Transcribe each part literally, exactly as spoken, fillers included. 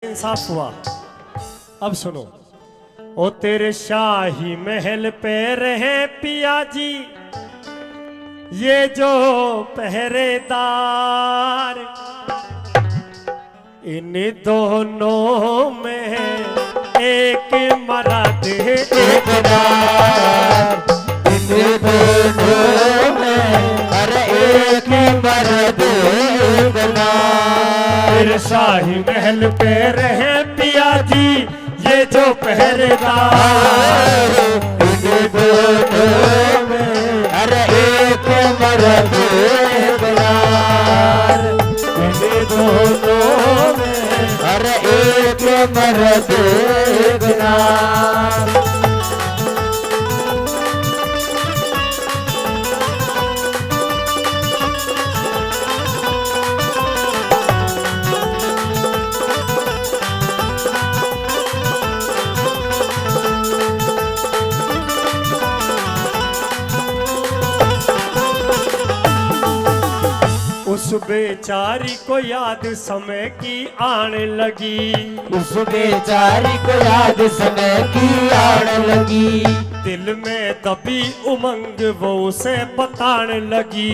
इंसाफ हुआ। अब सुनो, ओ तेरे शाही महल पे रहे पिया जी, ये जो पहरेदार, इन दोनों में एक मर्द एक नार। इन दोनों में हर एक मर्द एक नार। तेरे शाही महल पे रहे पिया जी, ये जो पहरेदार, इन दोनों में हर एक मर्द एक नार। इन दोनों में हर एक मर्द एक नार। उस बेचारी को याद समय की आने लगी। उस बेचारी को याद समय की आने लगी। दिल में दबी उमंग वो उसे बताने लगी।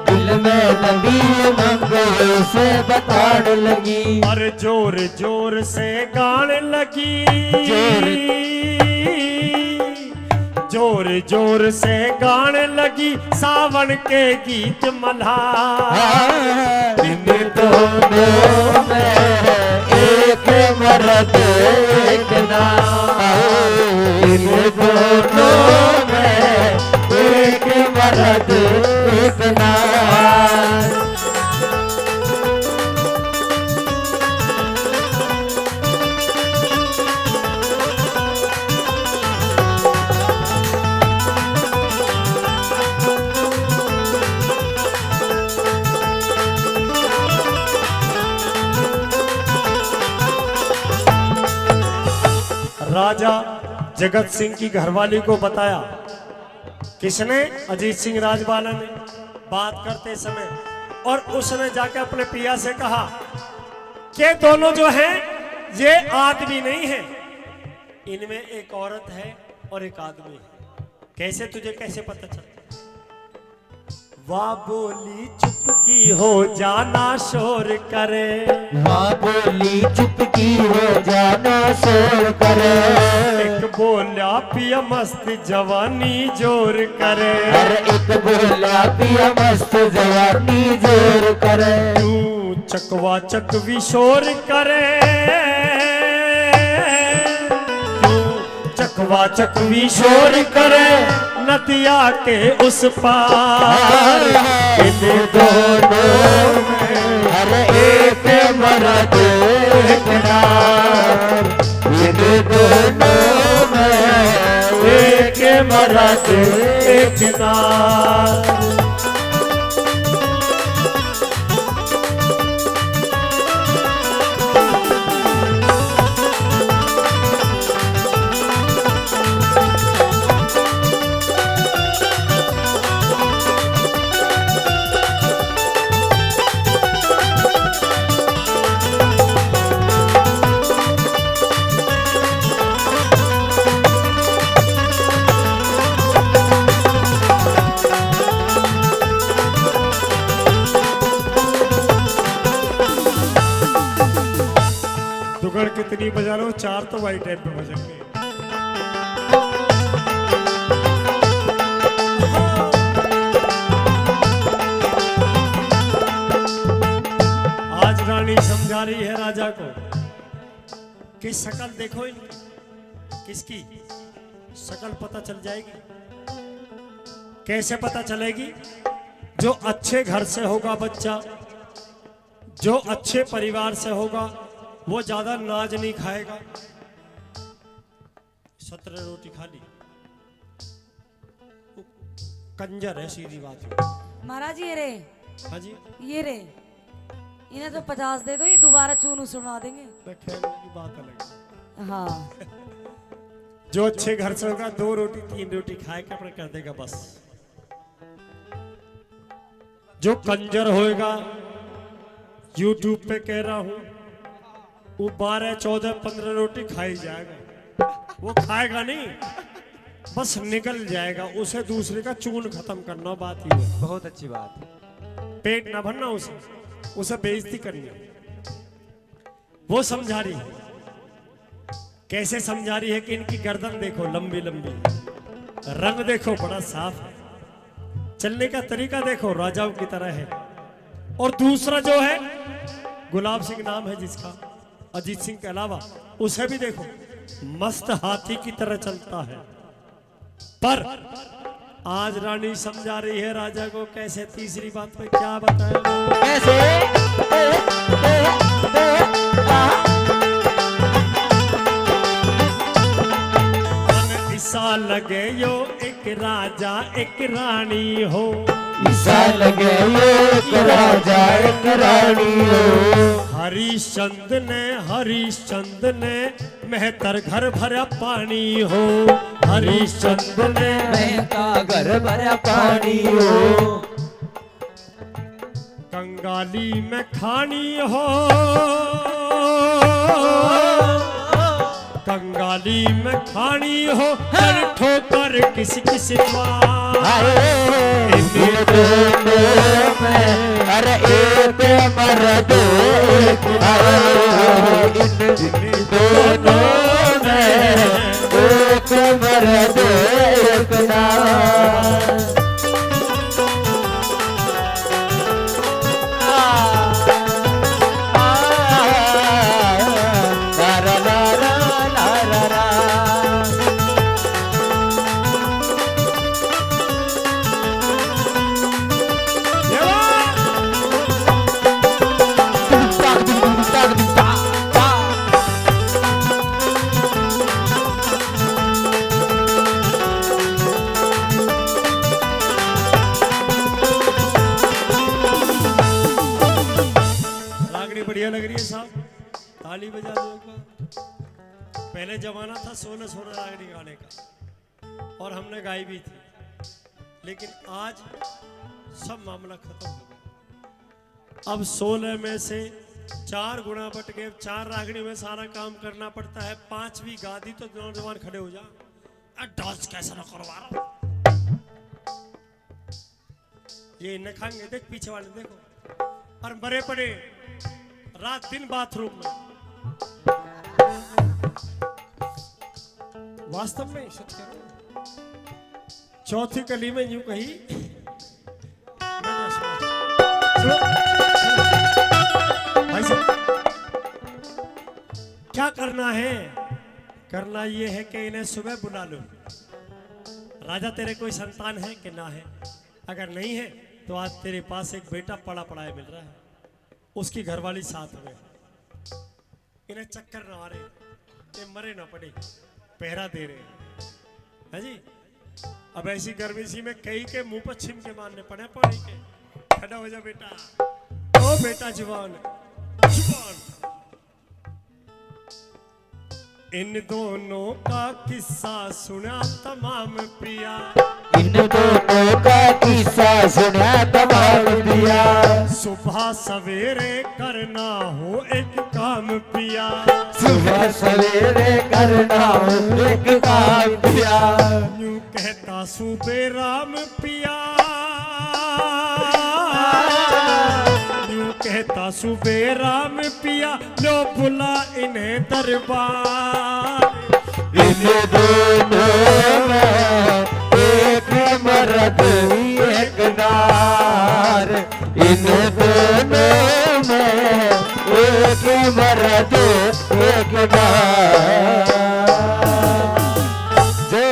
दिल में दबी उमंग वो उसे बताने लगी। और जोर जोर से गाने लगी। जोर जोर जोर से गाने लगी सावन के गीत मल्हार। इन दोनों में एक मर्द एक नार। इन दोनों में एक मर्द एक नार। राजा जगत सिंह की घरवाली को बताया। किसने? अजीत सिंह राजबाला ने। बात करते समय, और उसने जाके अपने पिया से कहा कि दोनों जो हैं, ये आदमी नहीं है, इनमें एक औरत है और एक आदमी है। कैसे, तुझे कैसे पता चलता? वाह बोली चुप की हो जाना शोर करे। वाह बोली चुप की हो जाना शोर करे। एक बोला पिया मस्त जवानी जोर करे। अरे एक बोला पिया मस्त जवानी जोर करे। तू चकवा चकवी शोर करे। तू चकवा चकवी शोर करे नदिया के उस पार। इन दोनों में हर एक मर्द एक नार। इन दोनों में एक मर्द एक नार। दुगड़ कितनी बजा लो, चार तो वाई टाइम पे बजेंगे। आज रानी समझा रही है राजा को कि शकल देखो इनकी, किसकी शकल पता चल जाएगी। कैसे पता चलेगी? जो अच्छे घर से होगा बच्चा, जो अच्छे परिवार से होगा, वो ज्यादा नाज नहीं खाएगा। सत्रह रोटी खा ली, कंजर है, सीधी बात है। महाराज, ये रे। हाँ जी। ये रे, इन्हें तो पचास दे दो, ये दोबारा चूनू सुना देंगे। मैं खैर, उनकी बात अलग है। हाँ। जो अच्छे घर से होगा, दो रोटी, तीन रोटी खाए के अपने कर देगा बस। जो कंजर होएगा, YouTube पे कह रहा हूं, वो बारह, चौदह, पन्द्रह रोटी खाई जाएगा, वो खाएगा नहीं, बस निगल जाएगा। उसे दूसरे का चून खत्म करना, बात ये है। बहुत अच्छी बात। पेट ना भरना उसे, उसे बेइज्जती करनी। वो समझा रही है। कैसे समझा रही है कि इनकी गर्दन देखो, लंबी लंबी, रंग देखो, बड़ा साफ है, चलने का तरीका देखो, राजाओं की तरह है। और दूसरा जो है, गुलाब सिंह नाम है जिसका, अजीत सिंह के अलावा, उसे भी देखो, मस्त हाथी की तरह चलता है। पर आज रानी समझा रही है राजा को, कैसे, तीसरी बात में क्या बताया? कैसे? इसा लगे यो एक राजा एक रानी हो। इसा लगे यो एक राजा एक रानी हो। हरिश्चंद ने, हरिश्चंद ने मेहतर घर भरा पानी हो। हरिश्चंद ने मेहता घर भरा पानी हो। कंगाली में खानी हो, कंगाली में खानी हो, चल ठोकर किस किस मार। हाय, इन दोनों में, अरे एक मर्द एक, हाय, इन दोनों में एक मर्द एक ना। रागनी बढ़िया लग रही है साहब, ताली बजा दो एक बार। पहले जमाना था सोलह सोलह रागनी गाने का, और हमने गाई भी थी, लेकिन आज सब मामला खत्म हो गया। अब सोलह में से चार गुणा बट गए, चार रागनी में सारा काम करना पड़ता है, पांचवी गा दी तो नौजवान खड़े हो जा, "आ, डांस कैसा ना करवा रहा।" ये इन्हें खाएंगे, देख पीछे वाले देखो, और मरे पड़े रात दिन बाथरूम में। वास्तव में सच कह रहा हूं। चौथी कली में यूं कही, सुनो, सुनो, भाई साहब, क्या करना है? करना ये है कि इन्हें सुबह बुला लो, "राजा, तेरे कोई संतान है कि ना है? अगर नहीं है तो आज तेरे पास एक बेटा पड़ा पड़ा है, मिल रहा है, उसकी घरवाली साथ में।" इन्हें चक्कर ना आ रहे, ये मरे ना पड़े, पहरा दे रहे हैं, है जी। अब ऐसी गर्मी सी में कई के मुंह पर छिमके मारने पड़े पानी के। खड़ा हो जा बेटा, ओ बेटा जवान, जवान। इन दोनों का किस्सा सुना तमाम पिया। इन दोनों का किस्सा सुना तमाम पिया। सुबह सवेरे करना हो एक काम पिया। सुबह सवेरे करना हो एक काम पिया। यूं कहता सूबे राम पिया, यूं कहता सूबे राम पिया, लो बुला इन्हें दरबार। इन दोनों में एक मर्द एक नार, इन दोनों में एक मर्द एक नार।